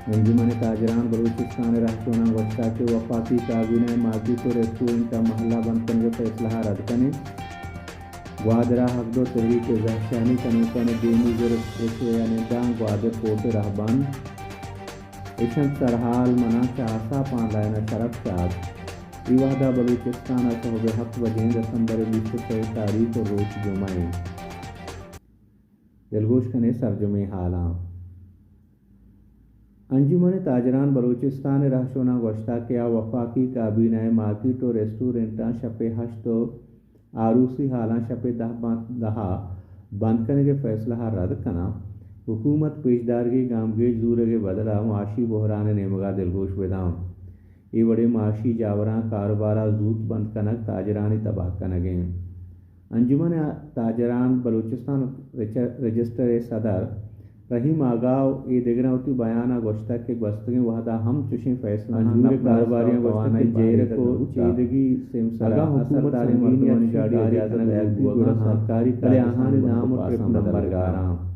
انجمن تاجران بلوچستان ءِ رہشوناں گوشتگ کہ وفاقی کابینہ ءَ مارکیٹ ءُ ریسٹورنٹ ءِ محلہ بند کنگ ءِ فیصلہ ءَ رد کنیں۔ گوادر ءَ حق دو تحریک ءِ زہرشانی کنوکانی دیمی زر ایکسپریس وے ءِ نندانک گوادر پورٹ ءِ رہبند۔ ایش انت سرحال، مناں چہ آساپ آن لائن ءَ شرپ شاد۔ اے وہد ءَ بلوچستان ءَ سہب ءِ ہپت بجیں، دسمبر ءِ بیست ءُ سئے تاریخ ءُ روچ جمعہ ایں۔ دلگوش کنیں سرجمیں حالاں۔ انجمن تاجران بلوچستان ءِ رہشوناں گوشتگ کہ آ وفاقی کابینہ ءَ مارکیٹ ءُ ریسٹورنٹاں شپ ءِ ہشت ءُ آروسی ہالاں شپ ءِ دہ بان-، دہ ءَ بند کنگ ءِ فیصلہ ءَ رد کناں۔ حکومت پیشدارگی گامگیج زورگ ءِ بدل ءَ معاشی بحران ءِ نیمگ ءَ دلگوش بداں۔ اے وڑیں معاشی جاوراں کاروبار ءَ زوت بند کنگ تاجرانی تباہ کنگ ایں۔ انجمن تاجران بلوچستان رچ-، رجسٹر ءِ صدر رحیم آگا ءُ اے دگراں وتی بیان ءَ گوشتگ کہ گوستگیں وہد ءَ ہم چشیں فیصلہ آں زوریں کاروباریاں گوشتگ کہ جیڑک ءُ چیدگی سیمسر ءَ اثرداریں مردمانی گاڑی اجازت دئیگ بوگ ءَ اَنت، بلے آہانی نام ءُ ٹرپ نمبر گار اَنت۔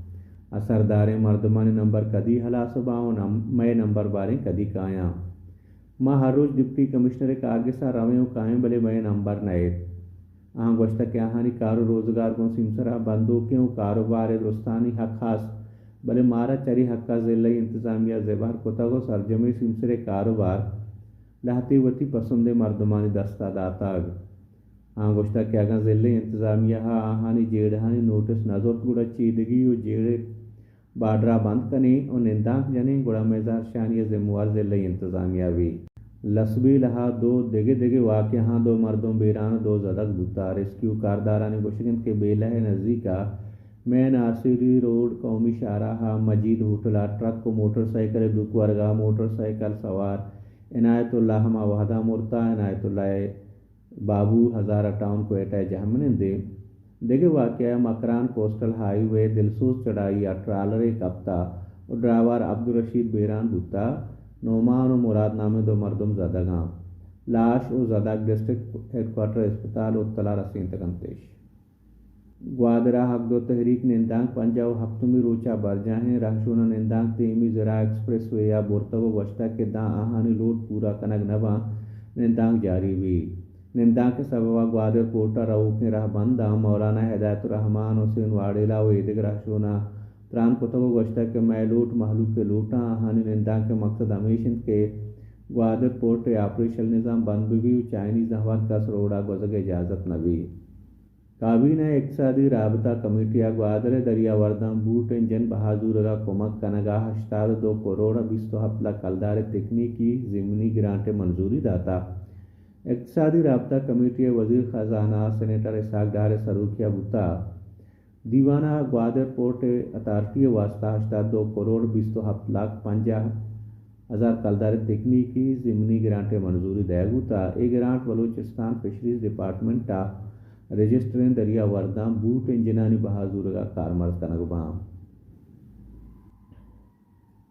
اثرداریں مردمانی نمبر کدی ہلاس باں ءُ نم-، مئے نمبر باریں کدی کایاں۔ ما ہر روچ ڈپٹی کمشنر ءِ کارگس ءَ رویں ءُ کائیں، بلے مئے نمبر نئیت۔ آہاں گوشتگ کہ آہانی کار ءُ روزگار گوں سیمسر ءَ بندوکیں ءُ کاروبار ءِ درستانی حق ہست، بلے مارا چرے حق ءَ ضلعی انتظامیہ ءَ زبہر کتگ ءُ سرجمیں سیمسر ءِ کاروبار لہتے وتی پسندیں مردمانی دست ءَ داتگ۔ آہاں گوشتگ کہ اگاں ضلعی انتظامیہ ءَ آہانی جیڑہانی نوٹس نہ زرت، گڑا چیدگی ءُ جیڑہ بارڈر ءَ بند کنیں ءُ نندانک جنیں، گڑا مئے زہرشانی ءِ ذمہ وار ضلعی انتظامیہ بیت۔ لسبیلہ ءَ دو دگہ دگہ واقعہاں دو مردم بیران ءُ دو زدگ بوتگ۔ ریسکیو کاردارانی گوشگ اِنت کہ بیلہ ءِ نزیک ءَ مین آر سی ڈی روڈ قومی شاہراہ ءَ مجید ہوٹل ءَ ٹرک ءُ موٹر سائیکل ءِ ڈوک ورگ ءَ موٹر سائیکل سوار عنایت اللہ ہما وہد ءَ مرتگ۔ عنایت اللہ ءِ بابو ہزارہ ٹاؤن کوئٹہ ءِ جہمنندے۔ دگہ واقعہ ءَ مکران کوسٹل ہائی وے دلسوز چڑھائی ءَ ٹرالرے کپتگ ءُ ڈرائیور عبدالرشید بیران بوتگ۔ نعمان ءُ مراد نامیں دو مردم زدگ اَنت۔ لاش ءُ زدگ ڈسٹرکٹ ہیڈکوارٹر اسپتال اوتل ءَ رسینتگ اَنت اِش۔ گوادر ءَ حق دو تحریک نندانک پنجاہ ءُ ہپتمی روچ ءَ برجاہ ایں۔ رہشوناں نندانک دیمی زراں ایکسپریس وے ءَ برتگ ءُ گوشتگ کہ داں آہانی لوٹ پورا کنگ نہ باں، نندانک جاری بیت۔ نندانک ءِ سبب ءَ گوادر پورٹ ءَ روکیں راہ بند اَنت۔ مولانا ہدایت الرحمان، حسین واڈیلا ءُ ایدگہ رہشوناں تران کتگ ءُ گوشتگ کہ مئے لوٹ مہلوک ءِ لوٹاں۔ آہانی نندانک ءِ مقصد ہمیش اِنت کہ گوادر پورٹ ءِ آپریشل نظام بند بہ بیت ءُ چائنیز ءَ ہر کس روڈ ءَ گوزگ ءِ اجازت نہ بیت۔ کابینہ ءِ اقتصادی رابطہ کمیٹی ءَ گوادر ءِ دریاورداں بوٹ انجن بہا زورگ ءَ کمک کنگ ءَ ہشتاد ءُ دو کروڑ ءُ بیست ءُ ہپت لکھ کلدار ءِ تکنیکی ضمنی گرانٹ ءِ منظوری داتگ۔ اقتصادی رابطہ کمیٹی ءِ وزیر خزانہ سینیٹر اسحاق ڈار ءِ سروکی ءَ بوتگ۔ دیوان ءَ گوادر پورٹ اتھارٹی ءِ واستہ ہشتاد ءُ دو کروڑ بیست ءُ ہپت لکھ پنجاہ ہزار کلدار ءِ تکنیکی ضمنی گرانٹ ءِ منظوری دئیگ بوتگ۔ اے گرانٹ بلوچستان فشریز ڈیپارٹمنٹ ءَ رجسٹریں دریاورداں بوٹ انجنانی بہا زورگ ءَ کارمرز کنگ باں۔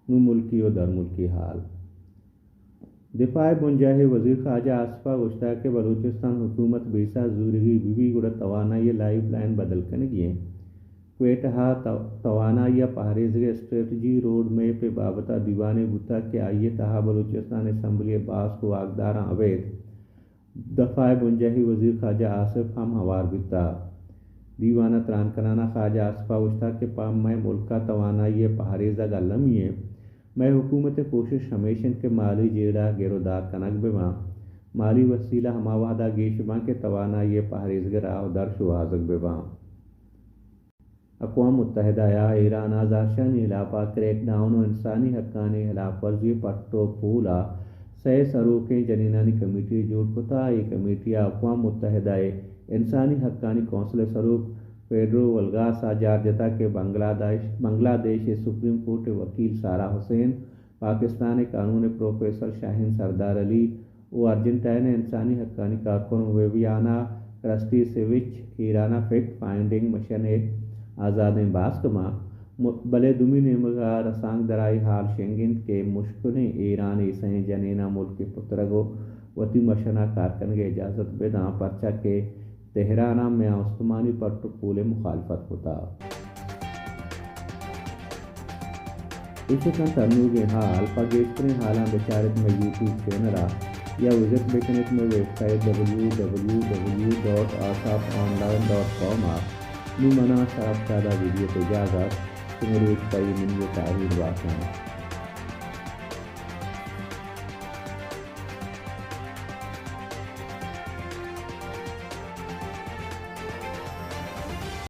نوں ملکی ءُ درملکی حال۔ دفاع ءِ بنجاہی وزیر خواجہ آصف ءَ گوشتگ کہ بلوچستان حکومت بیسا زورگی بہ بی گڑا توانائی ءِ لائف لائن بدل کنگی اِنت۔ کوئٹہ ءَ تو-، توانائی ءِ پہریزگ ءِ اسٹریٹجی روڈ میپ ءِ بابت ءَ دیوانے بوتگ کہ آئی ءِ تہا بلوچستان اسمبلی ءِ باسک ءُ واکداراں ابید دفاع ءِ بنجاہی وزیر خواجہ آصف ہم ہوار بیتگ۔ دیوان ءَ تران کنان ءَ خواجہ آصف ءَ گوشتگ کہ پہ مئے ملک ءِ توانائی ءِ پہریزگ المی اِنت۔ مئے حکومت ءِ کوشش ہمیش اِنت کہ مالی جیڑہ گر ءُ دار کنگ بہ باں۔ مالی وسیلہ ہما وہد ءَ گیش باں کہ توانائی ءِ پہریزگ ءِ راہ ءُ در شوہازگ بہ باں۔ اقوام متحدہ ءَ ایران ءَ زہرشانی ہلاپ ءَ کریک ڈاؤن ءُ انسانی حقانی ہلاپ ورزی ءِ پٹ ءُ پول ءَ سئے سروکیں جنینانی کمیٹی جوڑ کتگ۔ اے کمیٹی ءَ اقوام متحدہ ءِ انسانی حقانی کونسل ءِ سروک پیڈرو ولگاس ءَ جار جتگ کہ بنگلہ دیش، بنگلہ دیش ءِ سپریم کورٹ ءِ وکیل سارہ حسین، پاکستان ءِ قانون ءِ پروفیسر شاہین سردار علی ءُ ارجنٹائن ءِ انسانی حقانی کارکن ویویانا کرسٹیسیوچ ایران ءَ فیکٹ فائنڈنگ مشن ءِ آزادیں باسک باں، م-، بلے دومی نیمگ ءَ رسانکدرائی حال شنگ اِنت کہ مشکلیں ایران ءِ سئیں جنیناں ملک ءَ پترگ ءُ وتی مشن ءَ کار کنگ ءِ اجازت بہ داں، پرچا کہ تہران ءَ میان استمانی پٹ ءُ پول ءِ مخالفت کتگ۔ ایش اتنت انوگیں حال۔ پہ گیشتریں حالاں بچارت مئے یوٹیوب چینل ءَ یا وزٹ بکنت مئے website W W W dot Asap online dot com ءَ۔ نوں منا شرف شاد ءَ بدیت اجازت۔ شمے روچ پہ ایمنی ءُ تاہیر باتاں۔